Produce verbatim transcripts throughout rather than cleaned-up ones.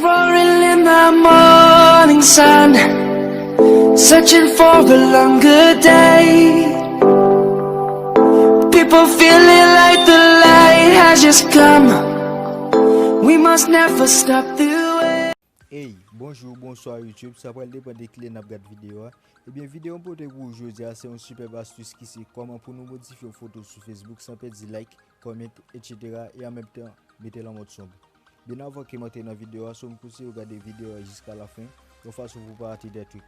Roaring in the morning sun, searching for a longer day. People feeling like the light has just come. We must never stop the way. Hey, bonjou, bonswa YouTube. Sa pral depann de kilè n ap gad videyo a. Ebyen, videyo m pote pou ou jodi a, se yon sipèb astis ki se kòman pou nou modifye yon foto sou Facebook san pèdi like, comment, et cetera, e an menm tan, mete l an mòd sonb. Byen avan ke m antre nan videyo a, si w konseye w gade videyo a jiska lafen, yon fason pou w pa rate de trik.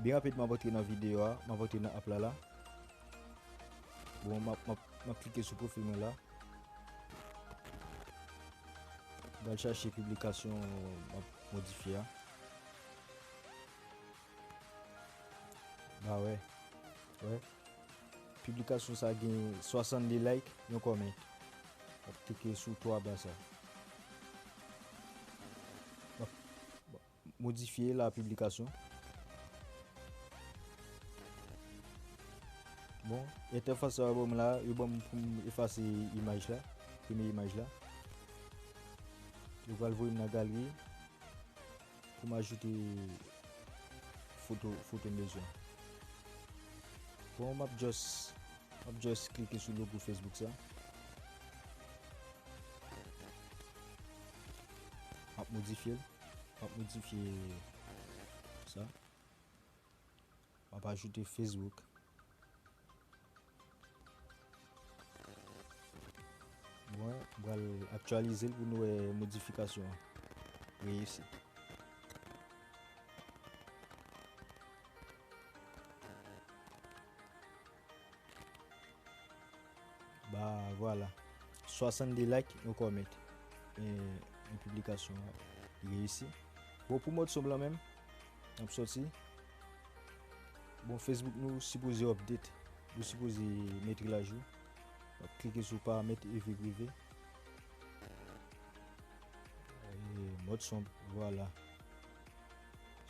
Byen rapid, m ap antre nan videyo a, m ap antre nan app la la. Bon, m ap, m ap, m ap klike sou pwofil mwen la. M pral chache piblikasyon m ap modifye a. Ba wè. Wè. Piblikasyon sa gen swasannde like, yon comment. M ap klike sou twa ba sa. M ap modifye la piblikasyon. Bon, entèfas sa yo ban m la, yo ban m pou m efase imaj la, premye imaj la. Yo pral voye m nan galri pou m ajoute foto, foto m bezwen. Bon, m ap just, m ap just klike sou logo Facebook sa. M ap modifye l. M ap modifye sa. M ap ajoute Facebook. Bon, m pral aktyalize l pou nou wè modifikasyon an reyisi. Ba, vwala. Swasannde like, yon comment. E, yon piblikasyon reyisi. Bon, pou mòd sonb lan menm, n ap sòti. Bon, Facebook nou sipoze update. Nou sipoze mete l ajou. W ap klike sou paramèt e vi prive. E, mòd sonb, vwala.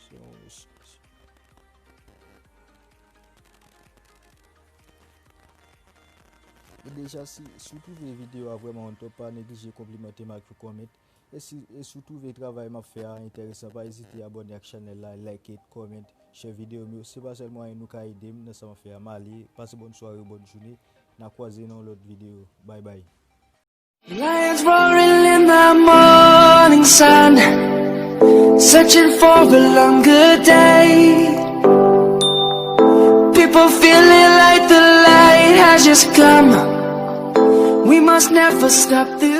Se yon, se, se, e deja, si, si w twouve videyo a vrèman on top, pa neglije konplimante m ak yon comment. E si, e si w twouve travay m ap fè a enteresan, pa ezite abòne ak chanèl la, like it, comment, share videyo m yo. Se pa sèl mwayen nou ka ede m nan sa m ap fè a. M ale, pase bòn sware, bòn jounen. N a kwaze nan yon lòt videyo. Bye bye. Lions roaring in the morning sun, searching for a longer day. People feeling like the light has just come. We must never stop the